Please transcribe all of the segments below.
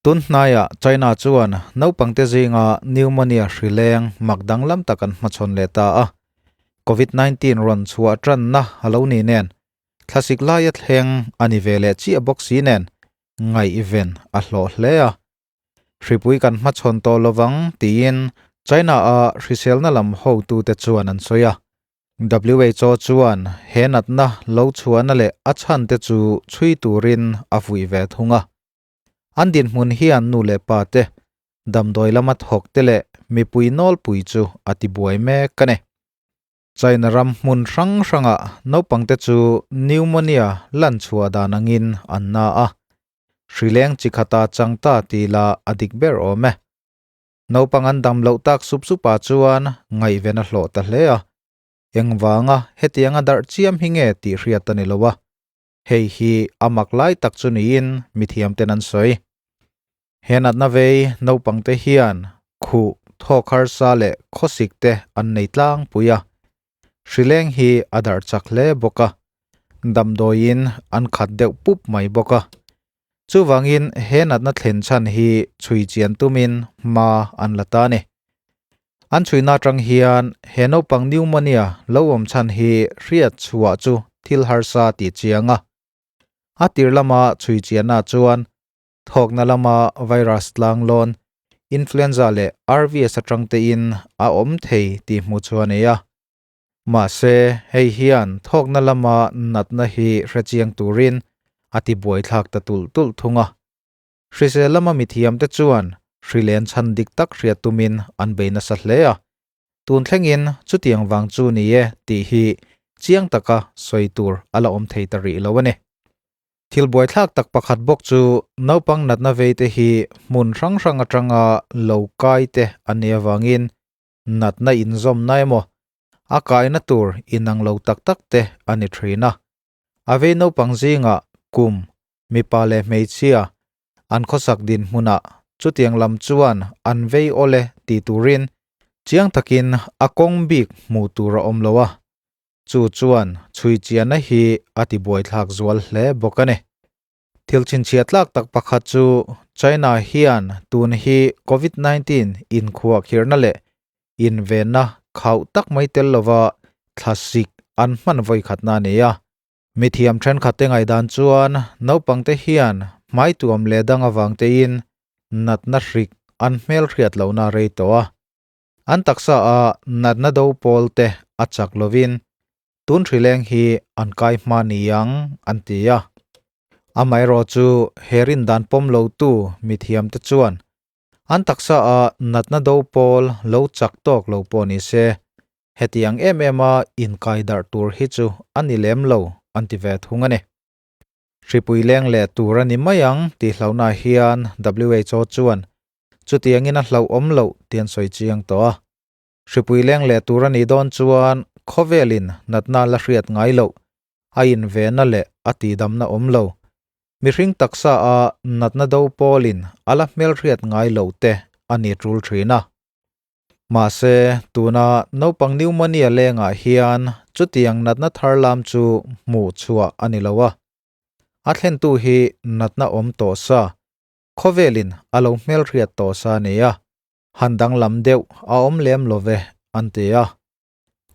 Tun hnaiah China chuan naupangte zinga pneumonia hri leng mak danglam tak an hmachhawn leh ta a. Covid 19 rawn chhuah tanna a lo ni nen, thlasik laia thleng a ni ve leh chiah bawk si nen, ngaihven a hlawh hle a. Hripui kan hmachhawn tawh lovang tiin China-a hriselna lam hotute chuan an sawi a. WHO chuan he natna lo chhuahna leh a chhante chu chhui turin a vui ve thung a. An dinhmun hian nu leh pa te, damdawi lama thawk te leh mipui nawlpui chu a tibuai mek a ni. China ram hmun hrang hrangah naupangte chu pneumonia lan chhuah dan angin an na a, hrileng chi khata chang ta tih lah a dik ber awm e. Naupang an dam loh tak sup supah chuan ngaihven a hlawh ta hle a, engvanga hetianga darh chiam hi nge tih hriat a ni lo a. Hei hi a mak lai tak chu niin mithiam ten an sawi. He natna vei naupangte hian khuh, thawk harsa leh khawsik te an nei tlangpui a. Hrileng hi a darh chak hle bawk a, damdawiin an khat deuh pup mai bawk a. Chuvangin he natna thlen chhan hi chhui chian tumin hma an la ta a ni. An chhuina atang hian he naupang pneumonia lo awm chhan hi hriat chhuah chu thil harsa tih chiang a. A tir lama chhui chianna chuan thawkna lama virus tlanglawn, influenza leh RVS atang tein a awm thei tih hmuh chu a nei a. Mahse, hei hian thawkna lama natna hi hrechiang turin a tibuaithlak ta tulh tulh thung a. Hrisel lama mithiamte chuan hrilen chhan dik tak hriat tumin an bei nasa hle a, tun thlengin chutiang vang chu ni e tih hi chiang taka sawi tur a la awm thei ta rih lo a ni. Thil buaithlak tak pakhat bawk chu naupang natna veite hi hmun hrang hrang atanga lo kai te an nih avangin natna inzawmna emaw a kaina tur inang lo tak tak te a ni thin a. A vei naupang zingah kum mipa leh hmeichhia an khawsak dinhmunah chutiang lam chuan an vei awle ti turin chiang takin a kawng bik hmuh tur a awm lo a, chu chuan chhui chianna hi a tibuaithlak zual hle bawk a ni. Thil chhinchhiah tlak tak pakhat chu China hian tun hi Covid 19 inkhuahkhirhna leh invenna khauh tak mai tel lova thlasik an hman vawikhatna a ni a. Mithiam thenkhatte ngaihdan chuan naupangte hian hmaituam leh dang avang tein natna hrik an hmelhriat lohna a rei tawh a. An taksa a natna do pawl te a chak lovin tun hrileng hi an kai hma ni ang an ti a. Amaherawh chu he rindan pawm lotu mithiamte chuan an taksa a natna do pawl lo chak tawk lo pawh ni se Hetiang em em a inkai darh tur hi chu a ni lem lo an ti ve thung a ni. Hripui leng leh tur a ni mai ang tih hlauhna hian WHO chuan chutiangin a hlauhawm loh tih an sawi chiang tawh a. Hripui leng leh tur a nih dawn chuan khawvelin natna la hriat ngai loh, a invenna leh a tihdamna awm lo. Mihring taksa a natna do pawlin a la hmelhriat ngai loh te a ni tul thin a. Mahse, tuna naupang pneumonia lengah hian chutiang natna thar lam chu hmuh chhuah a ni lo a. A thlentu hi natna awm tawh sa, khawvelin a lo hmelhriat tawh sa a ni a, han danglam deuh a awm lem lo ve, an ti a.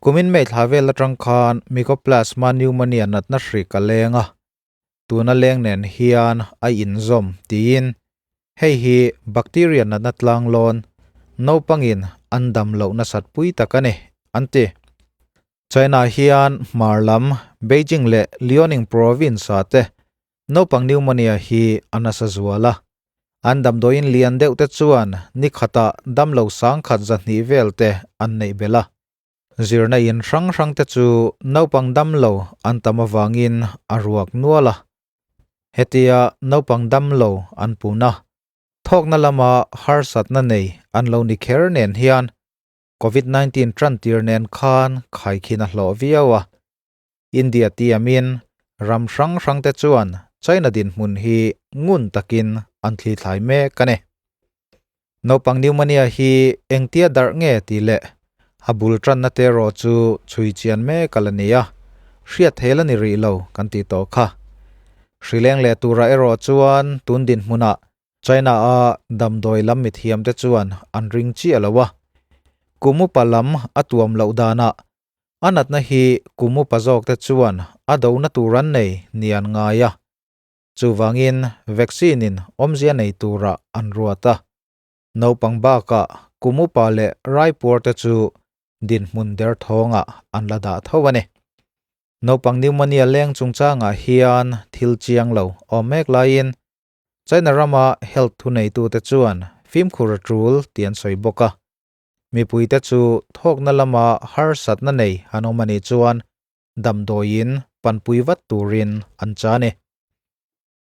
Kumin May thla vel atang khan Mycoplasma pneumonia natna hrik a leng a, tuna leng nen hian a inzawm tiin hei hi bacteria natna tlanglawn naupangin an dam loh nasat pui tak a ni, an ti. China hian hmar lam Beijing leh Liaoning province-ah te naupang pneumonia hi a nasa zual a, an damdawiin lian deuh te chuan ni khatah damlo sangkhat 200 vel te an neih belh a. Zirna in hrang hrang te chu naupang damlo an tam avangin a ruak nual a. Hetia naupang damlo an pun a, thawkna lama harsatna nei an lo ni kher nen hian Covid 19 tantir nen khan khaikhin a hlawh viau a. India tiamin ram hrang hrang te chuan China dinhmun hi ngun takin an thlithlai mek a ni. Naupang pneumonia hi engtia darh nge tih leh a bul tanna te erawh chu chhui chian mek a la ni a, hriat thei la ni rih lo kan tih tawh kha. Hrileng leh turah erawh chuan tun dinhmunah. China a damdawi lam mithiam te chuan an ring chiah lo a, kum upa lam a tuam loh danah a natna hi kum upa zawk te chuan a dona tur an nei ni an ngai a. Chuvangin vaccine in awmzia nei turah an ruat a. Naupang bakah kum upa leh raipuar te chu dinhmun derthawngah an la dah tho a ni. Naupang pneumonia leng chungchangah hian thil chiang lo awm mek laiin China rama health thuneitute chuan fimkhur a tul tih an sawi bawk a. Mipuite chu thawkna lama harsatna nei an awm a nih chuan damdawiin panpui vat turin an cha a ni.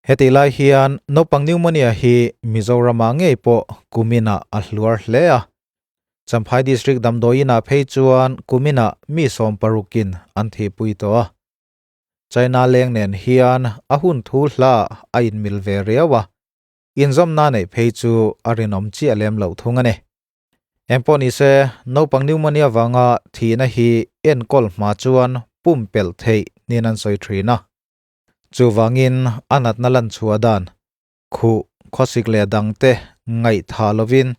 Hetih lai hian naupang pneumonia hi Mizoramah ngei pawh kuminah a hluar hle a. Champhai District damdawiinah phei chuan kuminah mi 60in an thihpui tawh a. China leng nen hian a hun thu hla a inmil ve riau a, inzawmna neih phei chu a rinawm chiah lem loh thung a ni. Engpawh nise, naupang pneumonia vanga thihna hi enkawl hma chuan pumpelh theih niin an sawi thin a. Chuvangin a natna lan chhuah dan, khuh, khawsik leh dangte ngaihthah lovin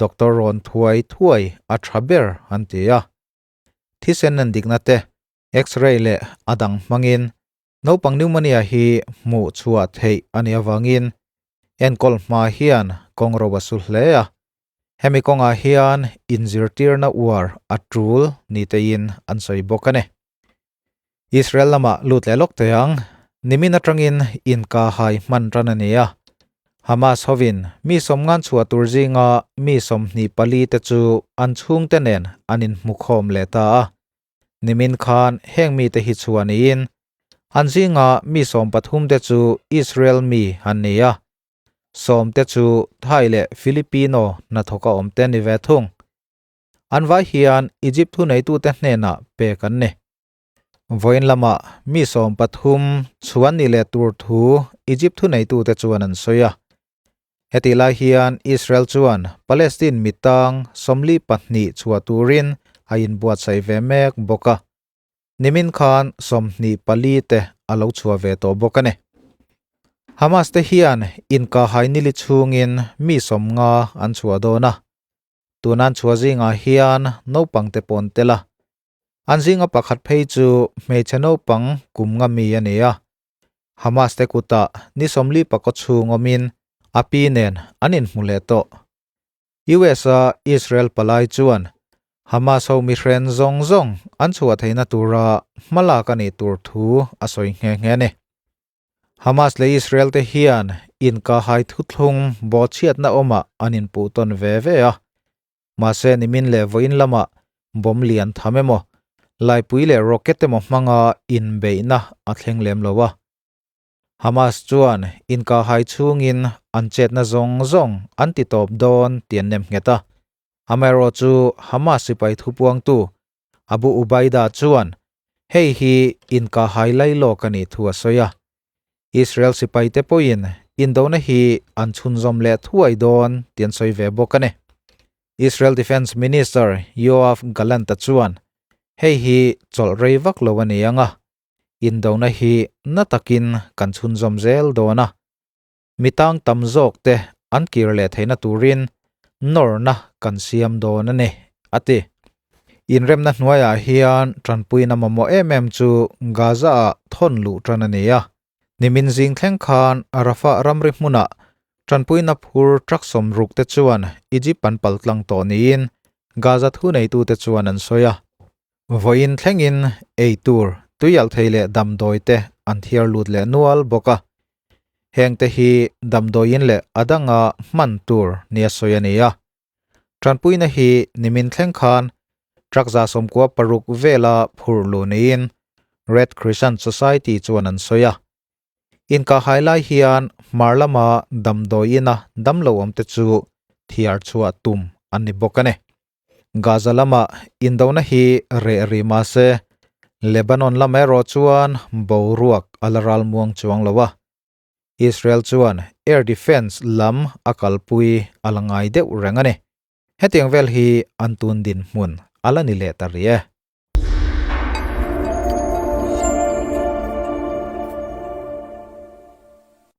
doctor rawn thuai thuai a tha ber an ti a. Thisen en dikna te X-ray leh a dang hmangin naupang pneumonia hi hmuh chhuah theih a nih avangin enkawl hma hian kawng ro a su hle a. Hemi kawngah hian inzirtirna uar a tul ni tein an sawi bawk a ni. Israel lamah lut leh lawk teh ang. Nimin atangin inkahhai hman tan a ni a. Hamas hovin mi sawmngan chhuah tur zinga mi 24 te chu an chhungte nen an inhmukhawm leh ta a. Nimin khan heng mite hi chhuah niin an zinga mi 13 te chu Israel mi an ni a, 10 te chu Thai leh Filipino hnathawka awm te ni ve thung. An vai hian Egypt thuneitute hnenah pek an ni. Vawiin lamah mi 13 chhuan ni leh tur thu Egypt thuneitute chuan an sawi a. Hetih lai hian Israel chuan Palestine mitang 42 chhuah turin a inbuatsaih ve mek bawk a. Nimin khan 24 te a lo chhuah ve tawh bawk a ni. Hamas te hian inkahhai nili chhungin mi 50 an chhuah dawn a. Tunan chhuah zingah hian naupang te pawh an tel a. An zinga pakhat phei chu hmeichhe naupang kum nga mi a ni a. Hamas te kutah ni 44 chhung awmin a pi nen an inhmu leh tawh. US a Israel palai chuan Hamas ho mihren zawng zawng an chhuah theihna tura hmalak a nih tur thu a sawi nghe nghe a ni. Hamas leh Israel te hian inkahhai thuthlung bawhchhiatna awmah an inpuh tawn ve ve a. Mahse nimin leh vawiin lamah bawm lian tham emaw, laipui leh rocket emaw hmanga inbeihna a thleng lem lo a. Hamas chuan inkahhai chhungin an chetna zawng zawng an ti tawp dawn tih an nem nghet a. Amaherawh chu Hamas sipai thupuangtu Abu Ubaida chuan hei hi inkahhai lailawk a nih thu a sawi a. Israel sipai te pawhin indona hi an chhunzawm leh thuai dawn tih an sawi ve bawk a ni. Israel Defence Minister Yoav Gallant-a chuan hei hi chawlh rei vak lo a ni ang a, indona hi na takin kan chhunzawm zel dawn a. Mitang tam zawk te an kir leh theihna turin nawrna kan siam dawn a ni, a ti. Inremna hnuaiah hian tanpuina mamawh em em chu Gaza-ah thawn luh tan a ni a. Nimin zing thleng khan Rafah ramri hmunah tanpuina phur truck 60 te chuan Egypt an paltlang tawh niin Gaza thuneitute chuan an sawi a. Vawiin thlengin ei tur tuialh thei leh damdawi te an thiar lut leh nual bawk a. Heng te hi damdawiin leh a danga hman tur nia sawi a ni a. Tanpuina hi nimin thleng khan truck 96 vela phur lu niin Red Crescent Society chuan an sawi a. Inkahhai lai hian hmar lama damdawiina damlo awm te chu thiar chhuah tum an ni bawk a ni. Gaza lama indona hi reh ri mahse Lebanon lam erawh chuan boruak a la ral muang chuang lo a. Israel chuan air defense lam a kalpui a la ngai deuh reng a ni. Hetiang vel hi an tun dinhmun a la ni leh ta rih e.